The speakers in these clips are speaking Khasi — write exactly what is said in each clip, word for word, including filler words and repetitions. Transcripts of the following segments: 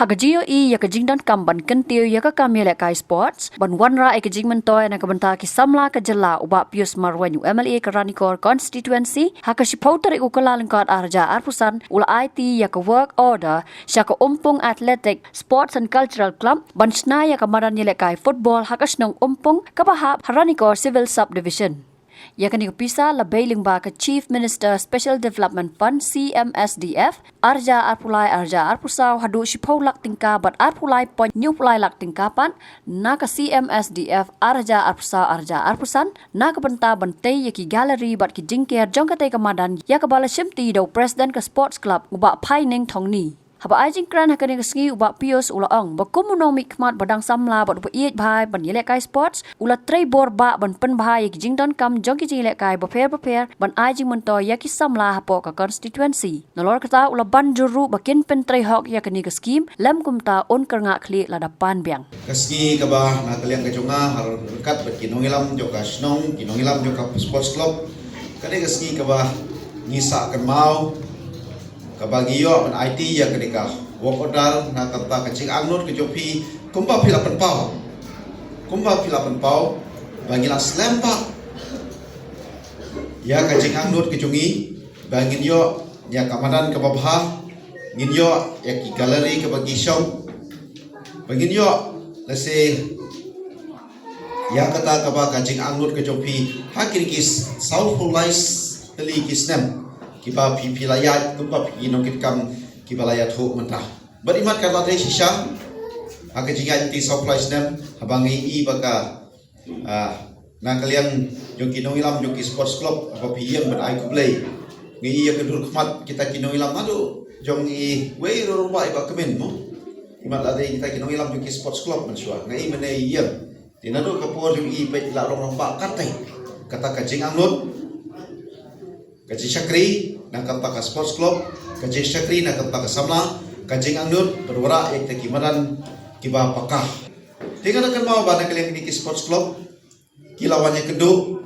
Ha ka jingïohi ïa ka jingdonkam ban kyntiew ïa ka kam ïalehkai sports, ban wanrah ïa ka jingmyntoi na ka bynta ki samla ka jylla, u Bah Pius Marwein, u M L A ka Ranikor Constituency, ha ka shiphew tarik u Kyllalyngkot arhajar arphew san, u la aiti ïa ka work order sha ka Umpung Athletic Sports and Cultural Club ban shna ïa ka madan ïalehkai football ha ka shnong Umpung kaba hap ha Ranikor Civil Subdivision. Ïa kane ka pisa la bei lyngba ka Chief Minister Special Development Fund, C M S D F, arhajar arphew lai arhajar arphew saw haduh shiphew lak tyngka bad arphew lai point hynñiewphew lai lak tyngka pat na ka C M S D F arhajar arphew saw arhajar arphew san, na ka bynta ban tei ïa ki gallery bad ki jingker jong katei ka madan, ïa kaba la shimti da u President ka Sports Club, u Bah Phaineng Thongni. Haba ai jingkren ha kane ka sngi, u Bah Pius u la ong ba kum u nongmihkhmat ba dang samla bad uba ïeit bha ban ïalehkai sports, u la trei bor bah ban pynbha ïa ki jingdonkam jong ki jingïalehkai bapher bapher ban ai jingmyntoi ïa ki samla hapoh ka constituency. Nalor kata, u la ban jur ruh ba kin pyntrei hok ïa kane ka skim, lym kumta un kyrngah khlieh lada pan biang. Ka sngi kaba na ka liang ka jong nga, ha ryngkat bad ki nongïalam jong ka shnong, ki nongïalam jong ka sports club, kane ka sngi kaba ngi sah kynmaw, kaba ngi ïoh ban aiti ïa kane ka work order na ka bynta ka jingangnud ka jong phi, kumba phi la pynpaw, kumba phi la pynpaw, ba ngi la slem pat ïa ka jingangnud ka jong ngi, ba ngin ïoh ïa ka madan kaba bha, ngin ïoh ïa ki gallery kaba ngi shong, ba ngin ïoh, lehse, ïa kata kaba ka jingangnud ka jong phi ha kine ki sawphew lai tylli ki snem kiba phi, phi la ïaid kumba phi ki nongkitkam kiba la ïathuh mynta. Bad imat ka la dei shisha ha ka jingïaid ki sawphew lai snem, haba ngi i ba ka, ah, na ka liang jong ki nongïalam jong ki sports club, haba phi ïeng ban ai khublei, ngi i ïa ka dur khmat kita ki nongïalam naduh jong i wei ruh ruh ba i ba kmen mo. Imat la dei kita ki nongïalam jong ki sports club mynshuwa, ngi i mynne i ïeng. Te naduh ka por jong i peit la long long ba katei, kata ka jingangnud, ka jingshakri na ka bynta ka sports club, ka jingshakri na ka bynta ka samla, ka jingangnud bad wanrah ïa kita ki madan kiba paka. Te nga da kynmaw ba na ka liang kine ki sports club ki la wan ïakynduh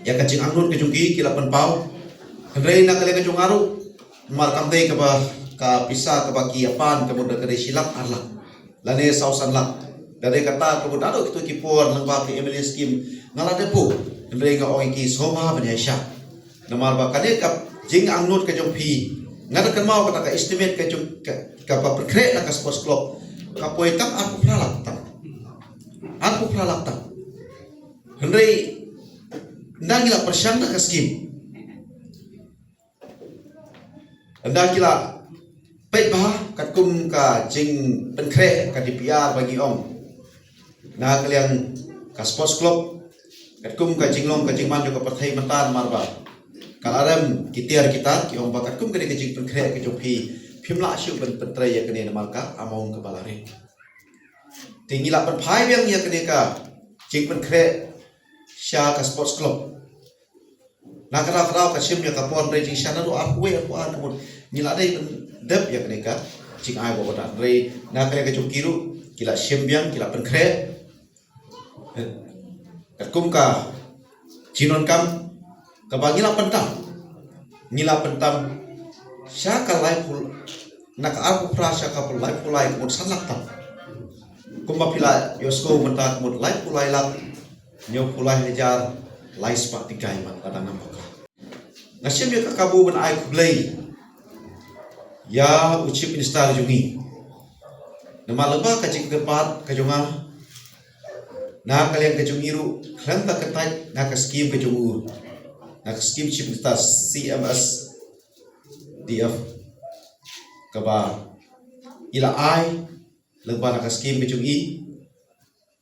ïa ka jingangnud ka jong ki, ki la pynpaw. Hynrei na ka liang ka jong nga ruh, namar kam dei kaba ka pisa kaba ki ïa pan ka mut da ka dei shi lak ar lak lane saw san lak. Da dei kata ka mut naduh kito ki por lyngba ka M L A scheme nga la dep buh, hynrei nga ong ïa ki sngewbha ban ïaishah. Namar ba kane ka jingangnud ka jong phi, nga da kynmaw kata ka estimate ka jong ka, kaba pynkhreh na ka sports club, ka poi tang arphew phra lak tang. Arphew phra lak tang. Hynrei ynda ngi la pyrshang da ka scheme, ynda ki la peit bha katkum ka jingpynkhreh ka D P R ba ngi ong na ka liang ka sports club, katkum ka jinglong ka jingman jong ka pyrthei mynta, namar ba ka la rem ki tiar ki tar, ki ong ba katkum kane ka jingpynkhreh ka jong phi, phim lah shuh ban pyntrei ïa kane namar ka amount kaba la rit. Te ngi la pynphai biang ïa kane ka jingpynkhreh sha ka sports club. Na ka daw ka daw ka shim ïa ka por, hynrei jingshisha naduh arphew wei arphew ar ka mut ngi la dei ban dep ïa kane ka jingai bad ka hynrei na kane ka jong ki ruh ki la shim biang, ki la pynkhreh. Katkum ka jingdonkam kaba ngi la pyntam, ngi la pyntam sha ka laiphew, na ka arphew phra sha ka laiphew lai ka mut san lak tam. Kumba phi la ïohsngew mynta ka mut laiphew lai lak hynñiewphew lai hajar lai spah tyngka, imat la dang nang paka. Nga shim ïa ka kabu ban ai khublei ïa u Chief Minister jong ngi. Namar lyngba ka jingkyrpad ka jong nga, na ka liang ka jong i ruh, khlem da kyntait na ka scheme ka jong u, na ka scheme Chief Minister C M S D F, kaba i la ai lyngba na ka scheme ka jong i,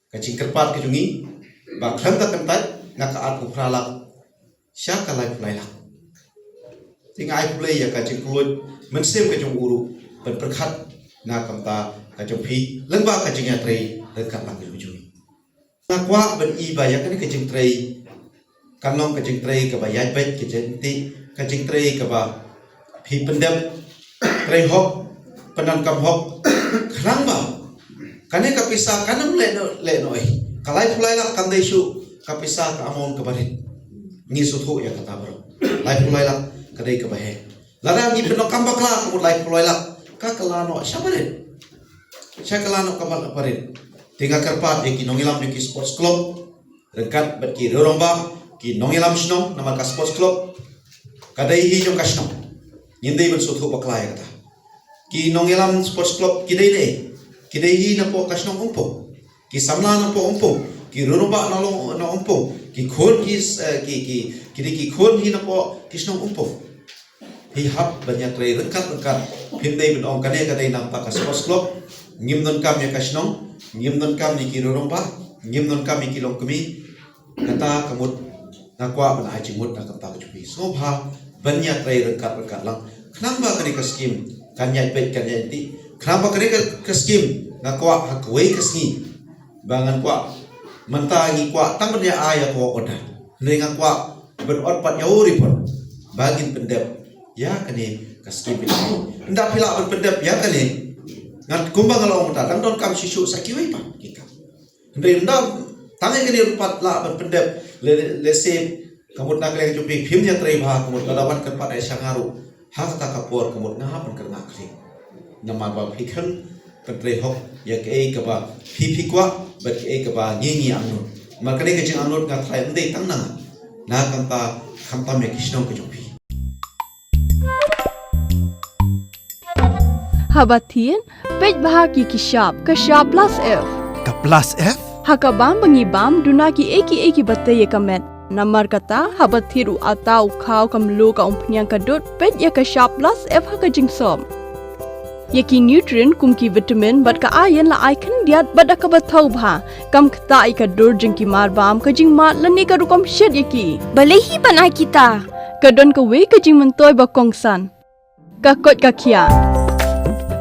ka jingkyrpad ka jong i, ba khlem da kyntait na ka arphew phra lak sha ka laiphew lai lak. Te nga ai khublei ïa ka jingkyllut mynsiem ka jong u ruh ban pyrkhat na ka bynta ka jong phi lyngba ka jingïatrei ryngkat lang ka jong i. Nga kwah ban i ba ïa kane ka jingtrei kan long ka jingtrei kaba ïaid beit, ka jingtei, ka jingtrei kaba phi pyndep, trei hok, pyndonkam hok, khnang ba kane ka pisa kan ym leh noh, leh noh ei. Ka laiphew lai lak kam dei shuh ka pisa, ka amount kaba rit. Ngi sngewthuh ïa kata baroh. Laiphew lai lak ka dei kaba heh. Lada ngi pyndonkam bakla ka mut laiphew lai lak, ka kylla noh sha barit. Sha ka la noh ka mat ka parit, te nga kyrpad ïa ki nongïalam jong ki sports club ryngkat bad ki rangbah, ki nongïalam shnong, namar ka sports club ka dei hi jong ka shnong. Ngim dei ban sngewthuh bakla ïa kata. Ki nongïalam sports club ki dei ne, ki dei hi napoh ka shnong Umpung. Ki samla napoh Umpung, ki rangbah na long na Umpung, ki khun hi, eh, ki, ki, ki dei ki khun hi napoh ki shnong Umpung. Hi hap ban ïatrei ryngkat ryngkat. Phim dei ban ong kane ka dei namar ka sports club. Ngim donkam ïa ka shnong, ngim donkam ïa ki rangbah, ngim donkam ïa ki longkmie. Kata ka mut nga kwah ban ai jingmut na ka bynta ka jong phi. Sngewbha ban ïatrei ryngkat ryngkat lang. Khnang ba kane ka skim kan ïaid beit kan ïaid tih. Khnang ba kane ka, ka skim nga kwah ha kawei ka sngi. Ba ngan kwah, mynta ngi kwah tang ban ïa ai ïa ka work order. Hynrei nga kwah ban ot pat ïa u report ba ngin pyndep ïa kane ka skim. Ynda phi lah ban pyndep ïa kane, ngan kumba nga la ong mynta, dang donkam shisha sa kiwei pat ki kam. Hynrei ynda tang ïa kane ruh pat lah ban pyndep, le, le, lehse ka mut na ka liang jong phi phim ïatrei bha, ka mut lada wan kyrpad ïa sha nga ruh ha kata ka por ka mut nga hap ban kyrngah khlem. Namar ba phi khlem pyntrei hok ïa kaei kaba phi phi kwah bad kaei kaba ngi ngi angnud. Namar kane ka jingangnud nga tharai ym dei tang na nga, na ka bynta khamtam ïa ki shnong ka jong phi. Haba thied, peit bha ki ki shap, ka shap plus F. Ka plus F? Ha ka bam ba ngi bam, duna kiei kiei kiba tei ïa ka met. Namar kata, haba thied u atta, u khaw, ka mluh, ka umphniang, ka dud, peit ïa ka shap plus F ha ka jingsop. Ïa ki nutrient kum ki vitamin bad ka iron la ai khyndiat bad da kaba thaw bha. Kam ktah ïa ka dur jong ki marbam, ka jingmad lane ka rukom shet ïa ki. Balei hi ban ai kita? Ka don kawei ka jingmyntoi ba kongsan. Ka koit ka khiah.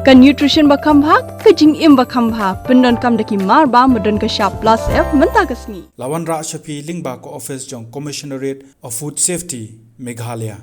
Ka nutrition ba kham bha, ka jingim ba kham bha, pyndonkam da ki marbam ba don ka shap plus F mynta ka sngi. La wanrah sha phi lyngba ka office jong Commissionerate of Food Safety, Meghalaya.